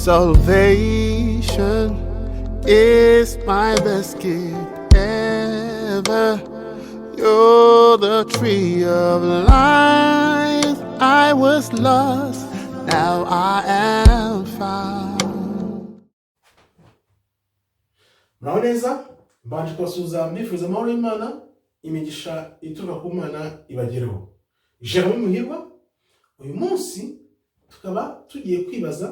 Salvation is my best gift ever. You're the tree of life. I was lost, now I am found. Muraho neza. Mbanje kubasuhuza, mbifuriza amahoro y'Imana, imigisha ituruka ku Mana ibagereho. Jerome Muhirwa. Uyu munsi tukaba tugiye kwibaza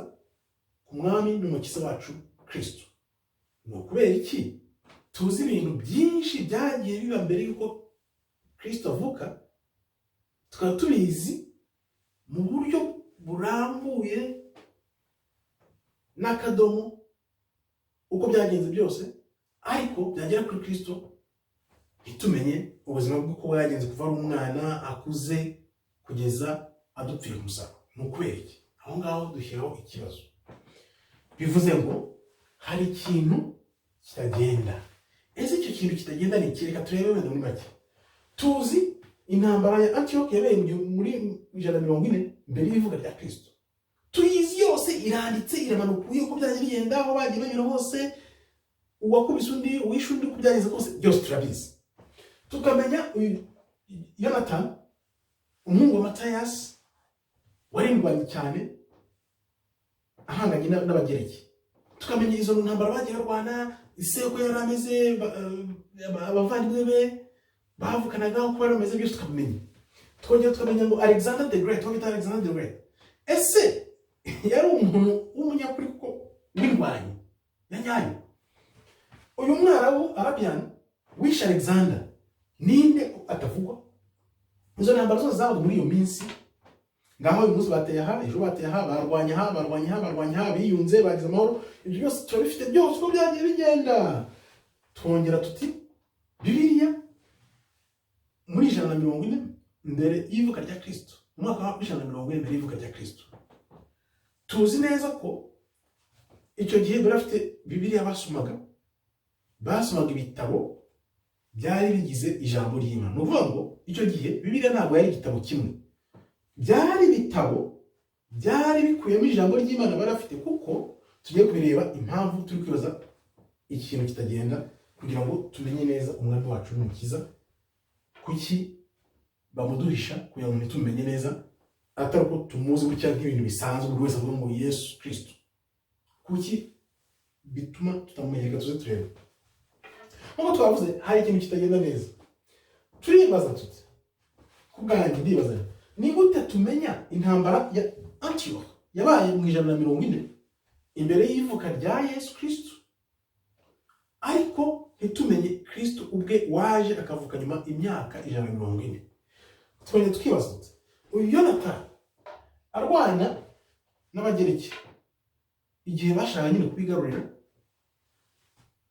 ku Mwami n'Umukiza wacu Kristo. Ni ukubera iki tuzi ibintu byinshi byagiye biba mbere y'uko Kristo avuka, tukaba tubizi mu buryo burambuye n'akadomo uko byagenze byose, ariko byagera kuri Kristo ntitumenye ubuzima bw'uko bwagenze kuva ari umwana, akuze, kugeza adupfira umusaraba? Ni ukubera iki? Aho ngaho dushyiraho ikibazo. Bivuze ngo hari ikintu kitagenda. Ese icyo kintu kitagenda ni iki? Reka turebe wenda muri make. Tuzi intambara ya Antioch yabereye muri 140 mbere y'ivuka rya Kristo. Tuyizi yose, iranditse, iramanukuye, uko byagiye bigenda, aho bagiye banyura hose, uwakubise undi, uwishe undi, uko byagenze kose, byose turabizi. Tukamenya uyu Yonatani, umuhungu wa Matayasi, warindwanye cyane ahanganye n'Abagereki. Tukamenya izo ntambara bagiye barwana, ise uko yari ameze, abavandimwe be bavukanaga uko bari bameze, byose tukabimenya. Twongera tukamenya ngo Alexander the Great, uwo bita Alexander the Great, ese yari umuntu w'umunyakuri kuko w'indwanyi ya nyayo? Uyu Mwarabu, Arabian, wishe Alexander ninde atavugwa? Izo ntambara zose zabaga muri iyo minsi, ngaho uyu munsi bateye aha, ejo bateye aha, barwanya aha, barwanya aha, barwanya aha, biyunze, bagize amahoro, ibyo byose turabifite byose uko byagiye bigenda. Twongera tuti Bibiliya muri 140 mbere y'ivuka rya Kristo, mu mwaka wa 140 mbere y'ivuka rya Kristo, tuzi neza ko icyo gihe bari bafite Bibiliya basomaga, basomaga ibitabo byari bigize ijambo ry'Imana. Ni ukuvuga ngo icyo gihe Bibiliya ntabwo yari igitabo kimwe, byari ibitabo byari bikubiyemo ijambo ry'Imana bari bafite, kuko tugiye kubireba impamvu turi kwibaza ikintu kitagenda kugira ngo tumenye neza Umwami wacu n'Umukiza. Kuki bamuduhisha kugira ngo ntitumenye neza, atari uko tumuzi gutya nk'ibintu bisanzwe, buri wese avuga ngo Yesu Kristo? Kuki bituma tutamumenya? Reka tuze turebe. Nk'uko twavuze, hari ikintu kitagenda neza. Turibaza tuti, ku bwanjye ndibaza, ni gute tumenya intambara ya Antioch yabaye mu 140 imbere y'ivuka rya Yesu Kristo, ariko ntitumenye Kristo ubwe waje akavuka nyuma imyaka 140? Twongera tukibaza tuti, uyu Yonatani arwana n'Abagereki igihe bashaka nyine kubigarurira,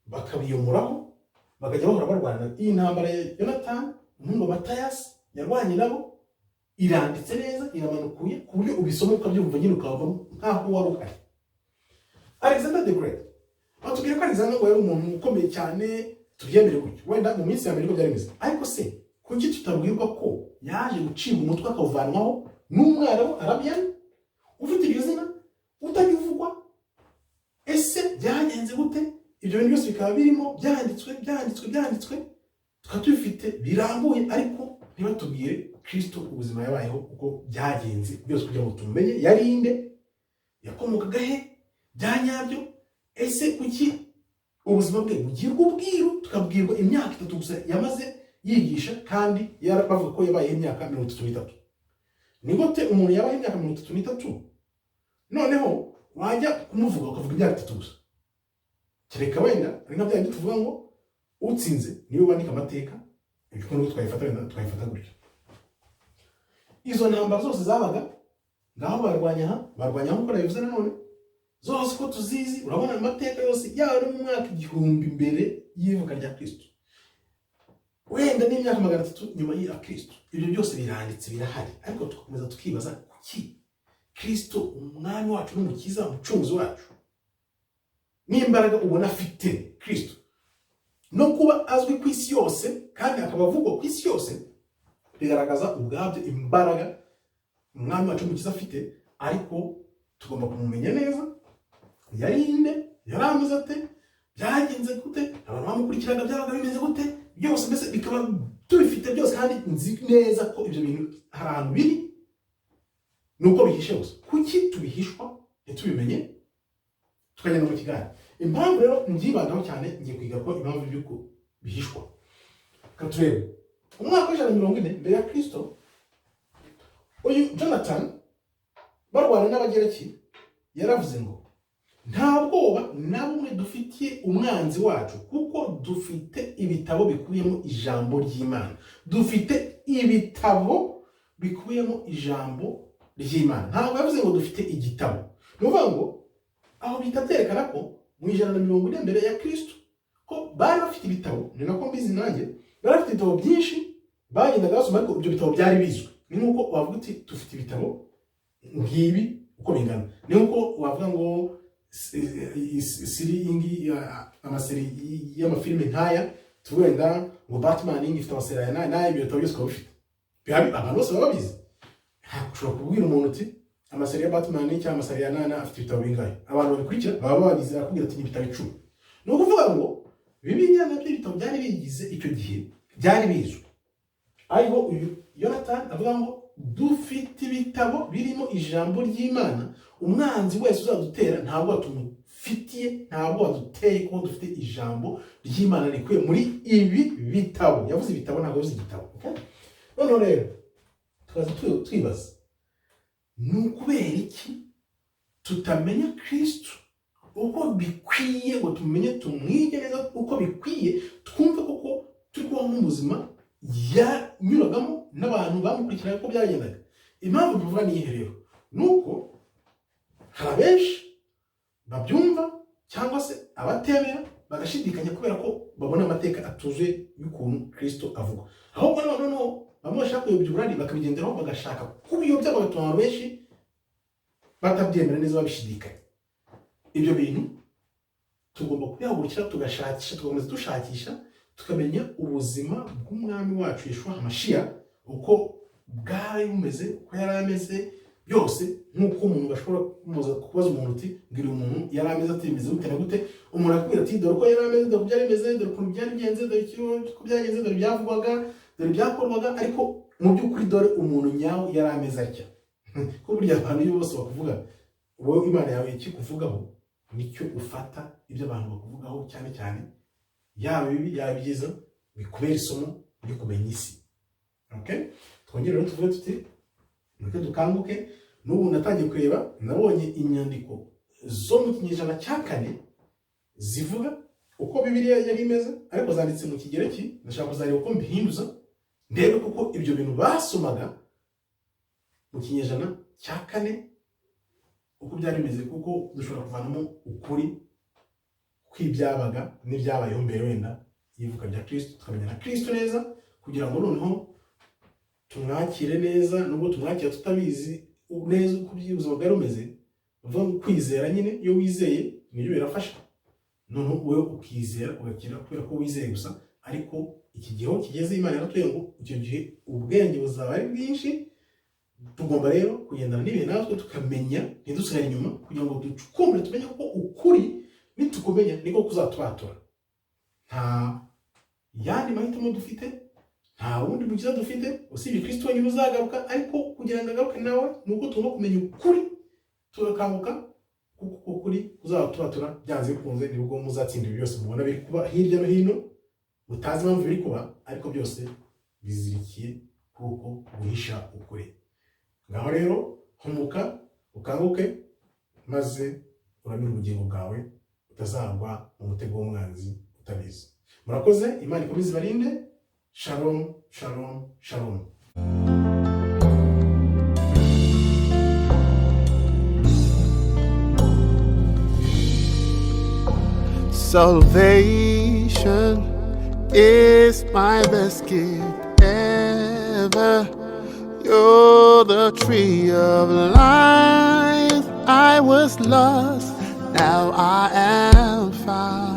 bakabiyomuraho, bakajya bahora barwana, iyi ntambara ya Yonatani, umuhungu wa Matayasi, yarwanye nabo, iranditse neza, iramanukuye, ku buryo ubisoma ukabyumva nyine, ukavamo nk'aho wari uhari. Alexander the Great, batubwira ko Alexander ngo yari umuntu ukomeye cyane. Tubyemere gutyo, wenda mu minsi ya mbere niko byari bimeze, ariko se kuki tutabwirwa ko yaje gucibwa umutwe, akawuvanwaho n'Umwarabu, Arabian, ufite iryo zina utajya uvugwa? Ese byagenze gute? Ibyo bintu byose bikaba birimo byanditswe, byanditswe, byanditswe, tukaba tubifite birambuye, ariko ntibatubwire Kristo ubuzima yabayeho uko byagenze byose, kugira ngo tumenye yari inde, yakomokaga he bya nyabyo. Ese kuki ubuzima bwe bugirwa ubwiru, tukabwirwa imyaka 3 gusa yamaze yigisha, kandi bavuga ko yabayeho imyaka 33? Ni gute umuntu yabaye imyaka 33, noneho wajya kumuvuga ukavuga imyaka 3 gusa? Kereka wenda ari nka bya bindi tuvuga ngo utsinze niwe wandika amateka. Ibyo nubwo twayifata, wenda twayifata gutyo. Izo ntambara zose zabaga, ngaho barwanya aha, barwanya nk'uko nabivuze nanone, zose uko tuzizi, urabona amateka yose, yaba no mu mwaka 1000 mbere y'ivuka rya Kristo, wenda n'imyaka 300 nyuma ya Kristo, ibyo byose biranditse, birahari, ariko tugakomeza tukibaza kuki Kristo, Umwami wacu n'Umukiza, Umucunguzi wacu, n'imbaraga ubona afite Kristo, no kuba azwi ku isi yose kandi akaba avugwa ku isi yose, bigaragaza ubwabyo imbaraga Umwami wacu n'Umukiza afite. Ariko tugomba kumumenya neza. Yari inde? Yari ameze ate? Byagenze gute? Abantu bamukurikiraga byabaga bimeze gute? Byose mbese bikaba tubifite byose, kandi nzi neza ko ibyo bintu hari ahantu biri, ni uko bihishe gusa. Kuki tubihishwa ntitubimenye, tukagenda mu kigare? Impamvu rero mbyibandaho cyane, ngiye kwiga ko impamvu by'uko bihishwa. Reka turebe umwaka w'140 mbere ya Kristo, uyu Jonathan barwana n'Abagereki yaravuze ngo nta bwoba na bumwe dufitiye umwanzi wacu, kuko dufite ibitabo bikubiyemo ijambo ry'Imana. Dufite ibitabo bikubiyemo ijambo ry'Imana. Ntabwo yavuze ngo dufite igitabo. Ni ukuvuga ngo aho bihita byerekana ko mu 140 mbere ya Kristo ko bari bafite ibitabo. Ni nako mbizi nanjye, bari bafite ibitabo byinshi bagendaga basoma, ariko ibyo bitabo byari bizwi. Ni nk'uko wavuga uti dufite ibitabo ngibi uko bingana, ni nk'uko wavuga ngo série iyi ngiyi, ama série y'amafilime nk'aya, tuvuge wenda ngo Batman iyi ifite ama série aya n'aya n'aya, ibyo bitabo byose ukaba bifite. Abantu bose baba babizi. Ushobora kubwira umuntu uti ama série ya Batman cyangwa ama série ya nana afite ibitabo bingahe? Abantu babikurikira baba babizi, arakubwira ati ni ibitabo 10. Ni ukuvuga ngo Bibiliya nabyo ibitabo byari bigize icyo gihe byari bizwi. Ariko uyu Yonatani avuga ngo dufite ibitabo birimo ijambo ry'Imana, umwanzi wese uzadutera ntabwo tumufitiye, ntabwo waduteye, kuko dufite ijambo ry'Imana rikuye muri ibi bitabo. Yavuze ibitabo, ntabwo yavuze igitabo, okay? Noneho rero tukaza twibaza ni ukubera iki tutamenya Kristo uko bikwiye, ngo tumenye, tumwige neza uko bikwiye, twumve koko turi kubaho nk'ubuzima yanyuragamo n'abantu bamukurikiraga uko byagendaga. Impamvu tuvuga ni iyihe rero? Ni uko hari abenshi babyumva cyangwa se abatemera bagashidikanya kubera ko babona amateka atuzuye y'ukuntu Kristo avugwa. Ahubwo noneho bamwe bashaka kuyobya uburari bakabigenderaho, bagashaka kubiyobya, bagatuma abantu benshi batabyemera neza, babishidikanya. Ibyo bintu tugomba kubihagurukira, tugashakisha, tugakomeza dushakisha, tukamenya ubuzima bw'umwami wacu Yeshua Hamashiya uko bwari bumeze, uko yari ameze byose. Nk'uko umuntu bashobora kubaza umuntu uti mbwira umuntu yari ameze ati bimeze gute na gute, umuntu akubwira ati dore uko yari ameze, dore uko byari bimeze, dore ukuntu byari bigenze, dore uko byagenze, dore ibyavugwaga, dore ibyakorwaga, ariko mu by'ukuri dore umuntu nyawe yari ameze atya. Kuko burya abantu iyo bose bakuvuga, wowe Imana yawe ikikuvugaho nicyo ufata. Ibyo abantu bakuvugaho cyane cyane, yaba ibibi yaba ibyiza, bikubera isomo ryo kumenya isi, okay? Twongere rero tuvuge tuti mureke dukanguke. N'ubu natangiye kureba, nabonye inyandiko zo mu kinyejana cya kane zivuga uko Bibiliya yari imeze, ariko zanditse mu Kigereki. Ndashaka kuzareba uko mbihinduza, ndebe kuko ibyo bintu basomaga mu kinyejana cya kane uko byari bimeze, kuko dushobora kuvanamo ukuri kw'ibyabaga n'ibyabayeho mbere wenda y'ivuka rya Kristo, tukamenya na Kristo neza, kugira ngo noneho tumwakire neza, nubwo tumwakira tutabizi neza uko ubuzima bwari bumeze. Uvuga ngo kwizera nyine, iyo wizeye nibyo birafasha, noneho wowe ukizera ugakira kubera ko wizeye gusa. Ariko iki gihe aho kigeze, Imana yaratubwiye ngo icyo gihe ubwenge buzaba ari bwinshi. Tugomba rero kugendana n'ibihe natwe, tukamenya, ntidusigare inyuma, kugira ngo ducukumbure, tumenye ko ukuri nitukumenya niko kuzatubatura. Nta yandi mahitamo dufite, nta wundi mukiza dufite usibye Kristo wenyine uzagaruka. Ariko kugira ngo agaruke nawe ni uko tugomba kumenya ukuri, tugakanguka, kuko ukuri kuzabatubatura byanze bikunze. Nibwo muzatsinda ibi byose mubona biri kuba hirya no hino, mutazi impamvu biri kuba, ariko byose bizirikiye kuko guhisha ukuri. Ngaho rero humuka, ukanguke, maze uramire ubugingo bwawe, utazagwa mu mutego w'umwanzi utabizi. Murakoze, Imana ikomeze ibarinde. Shalom, shalom, shalom. Salvation is my best gift ever. You're the tree of life. I was lost, now I am found.